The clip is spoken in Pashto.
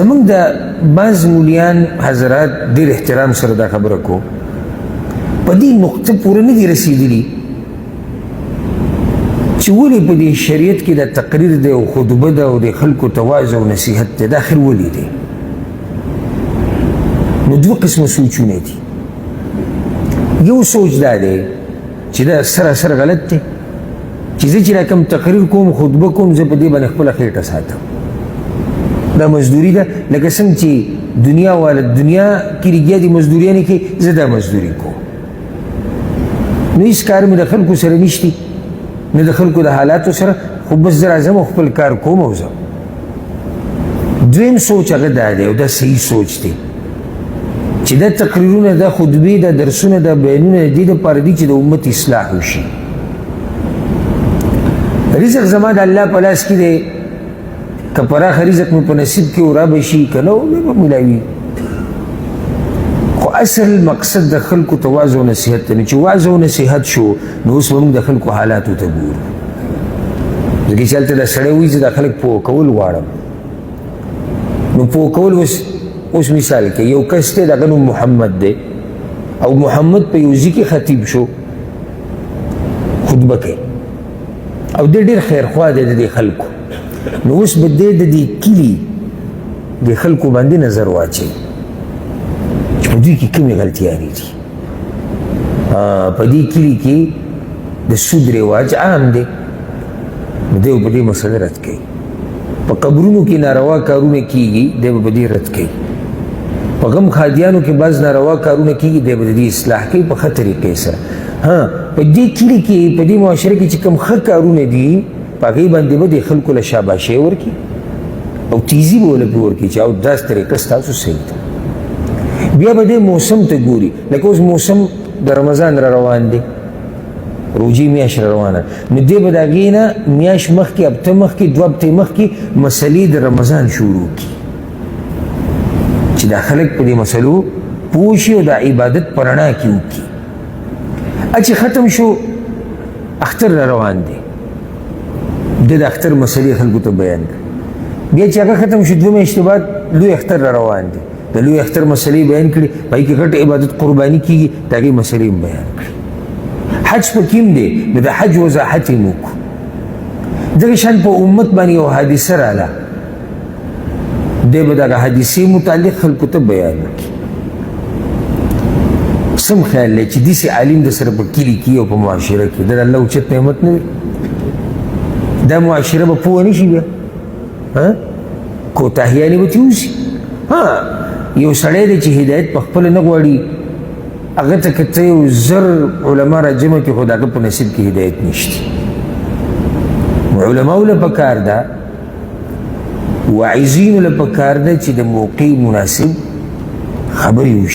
زمونږ د بعض مولیان حضرات ډېر احترام سره دا خبره کو، په دې نقطه پوره نه دي رسېدلي چې ولې په دې شریعت کې دا تقریر دی او خطبه ده او د خلکو ته وعظ او نصیحت دی، دا آخر ولې دی؟ نو دوه قسمه سوچونه دي. یو سوچ دا دی چې دا سراسر غلط دی، چې زه چې کوم تقریر کوم خطبه کوم، زه په دې باندې خپله خېټه ساتم، دا مزدوري ده، لکه څنګه چې دنیا والا دنیا کې لګیا دي مزدوریانې کوي، زه دا مزدوري کوم. نو هېڅ کار مې د خلکو سره نشتي، نه د خلکو د حالاتو سره، خو بس زه راځم او خپل کار کوم او ځم. دویم سوچ هغه دا دی، او دا صحیح سوچ دی، چې دا تقریرونه، دا خطبې، دا درسونه، دا بیانونه د دې لپاره دي چې د امت اصلاح وشي. رزق زما د الله په لاس کې دی، که پراخه رزق مې په نصیب کې و را به شي، که نه نه به میلاوي. خو اصل مقصد د خلکو ته وعظ او نصیحت دی. چې وعظ او نصیحت شو، نو اوس به موږ د خلکو حالاتو ته ګورو، ځکه چې هلته دا سړی وایي زه دا خلک پوه کول غواړم. نو پوه کول اوس مثال کې یو کس دی، د هغه نوم محمد دی، او محمد په یو ځای کې خطیب شو، خطبه کوي، او دی ډېر خیرخواه دی د دې خلکو. نو اوس به دی د دې کلي د خلکو باندې نظر واچوي چې په دوی کې کومې غلطیانې دي. په دې کلي کې د سود رواج عام دی، نو دی به په دې مسله رد کوي. په قبرونو کې ناروا کارونه کیږي، دی به په دې رد کوي. په غم خادیانو کې بعض ناروا کارونه کیږي، دی به د دې اصلاح کوي په ښه طریقې سره. ها، په دې کلي کې، په دې معاشره کې چې کوم ښه کارونه دي، په هغې باندې به د خلکو له شاباشۍ ورکړي او تیزي به ورله پرې ورکړي چې او داسې طریقه ستاسو صحیح ده. بیا به دې موسم ته ګوري، لکه اوس موسم د رمضان را روان دی، روژې میاشت را روانه، نو دی به د هغې نه میاشت مخکې، هفته مخکې، دوه هفتې مخکې مسلې د رمضان شروع کړي چې دا خلک په دې مسلو پوه شي او د عبادت په رڼا کې وکړي. چې ختم شو، اختر را روان دی، د اختر مسلې خلکو ته بیان کړ. بیا چې هغه ختم شو، دوه میاشتې بعد لوی اختر را روان دی، د لوی اختر مسلې بیان کړي، په هغې کې غټ عبادت قرباني کېږي، د هغې مسلې هم بیان کړي. حج پکې هم دی، نو د حج وضاحت یې وکړو. دغه شان په امت باندې یو حادثه راله، دی به دغه حادثې متعلق خلکو ته بیان وکړي. سم خیال دی چې داسې عالم د سره په کلي کې او په معاشره کې، دا د الله اوچت نعمت نه دی؟ دا معاشره به پوه نه شي، بیا کوتاهیانې به ترې وشي. ها، یو سړی دی چې هدایت په خپله نه غواړي، هغه ته که ته یو زر علما راجمع کړې، خو د هغه په نصیب کې هدایت نشته. علماو له پکار ده، واعظینو له پکار ده چې د موقع مناسب خبرې وشي.